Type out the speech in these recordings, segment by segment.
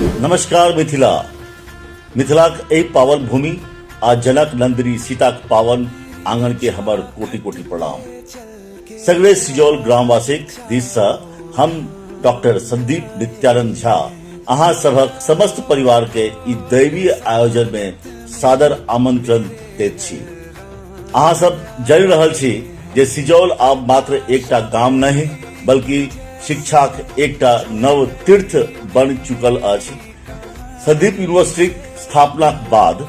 नमस्कार मिथिला। मिथिलाक एहि पावन भूमि आ जनक नंदिनी सीताक पावन आंगन के हमर कोटि कोटि प्रणाम। सगरे सिजौल ग्रामवासीक दिस से हम डॉक्टर संदीप नित्यानंद झा अहाँ सभक समस्त परिवार के ई दैवीय आयोजन में सादर आमंत्रण दैत छी। अहाँ सब जानि रहल छी जे सिजौल आब मात्र एकटा गाम नहि बल्कि शिक्षाक एकटा नव तीर्थ बनि चुकल अछि। संदीप यूनिवर्सिटीक स्थापनाक बाद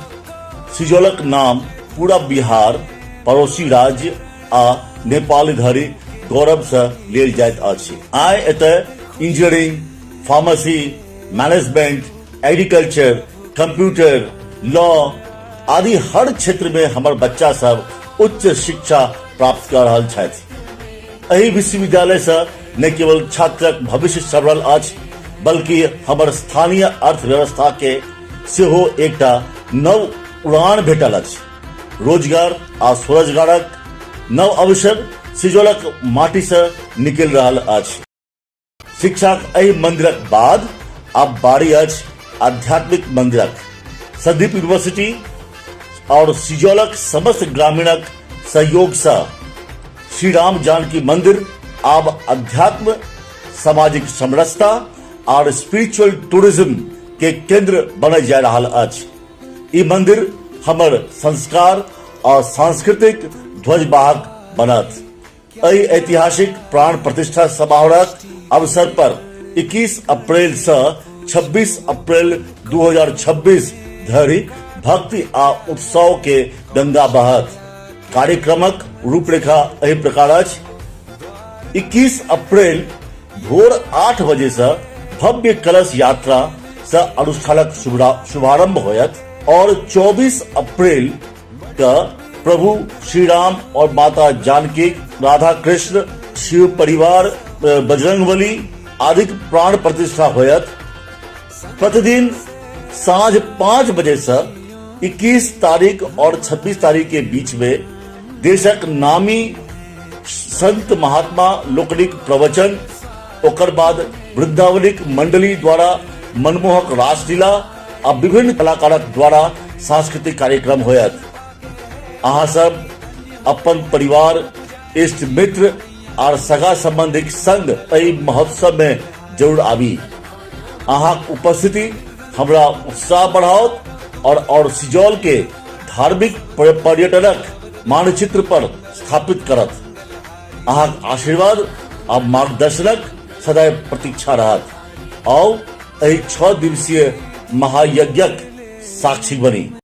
सिजौलक नाम पूरा बिहार, पड़ोसी राज्य आ नेपाल धरि गौरव सँ लेल जाइत अछि। आइ एतय engineering, pharmacy, management, agriculture, computer, law आदि हर क्षेत्र में हमर बच्चा सब उच्च शिक्षा प्राप्त कर रहल छथि। एहि विश्वविद्यालय से न केवल छात्रक भविष्य संवरल अछि बल्कि हमर स्थानीय अर्थव्यवस्था के सेहो एकटा नव उड़ान भेटल अछि। रोजगार आ स्वरोजगारक नव अवसर सिजौलक माटी से निकलि रहल अछि। शिक्षाक एहि मंदिरक बाद आब बारी अछि आध्यात्मिक मंदिरक। संदीप यूनिवर्सिटी और सिजौलक समस्त ग्रामीणक सहयोग से श्री राम जानकी मंदिर आब अध्यात्म, सामाजिक समरसता और स्पिरिचुअल टूरिज्म के केंद्र बनल जा रहल अछि। ई मंदिर हमर संस्कार और सांस्कृतिक ध्वजवाहक बनत। एहि ऐतिहासिक प्राण प्रतिष्ठा समारोहक अवसर पर 21 अप्रैल से 26 अप्रैल 2026 धरि भक्ति आ उत्सव के गंगा बहत। कार्यक्रमक रूपरेखा एहि प्रकार अछि। 21 अप्रैल भोर 8 बजे से भव्य कलश यात्रा से अनुष्ठानक शुभारंभ होयत और 24 अप्रैल का प्रभु श्री राम और माता जानकी, राधा कृष्ण, शिव परिवार, बजरंगबली आदि प्राण प्रतिष्ठा होयत। प्रतिदिन साँझ 5 बजे से 21 तारीख और 26 तारीख के बीच में देशक नामी संत महात्मा लोकनिक प्रवचन, ओकर बाद वृंदावनिक मंडली द्वारा मनमोहक रासलीला आ विभिन्न कलाकारक द्वारा सांस्कृतिक कार्यक्रम होयत। अहाँ सब अपन परिवार, इष्ट मित्र आर सगा संबंधिक संग एहि महोत्सव में जरूर आबी। अहाँक उपस्थिति हमरा उत्साह बढ़ाओत और सिजौल के धार्मिक पर्यटनक मानचित्र पर स्थापित करत। अहाँक आशीर्वाद आ मार्गदर्शनक सदैव प्रतीक्षा रहत। आउ एहि 6 दिवसीय महायज्ञक साक्षी बनी।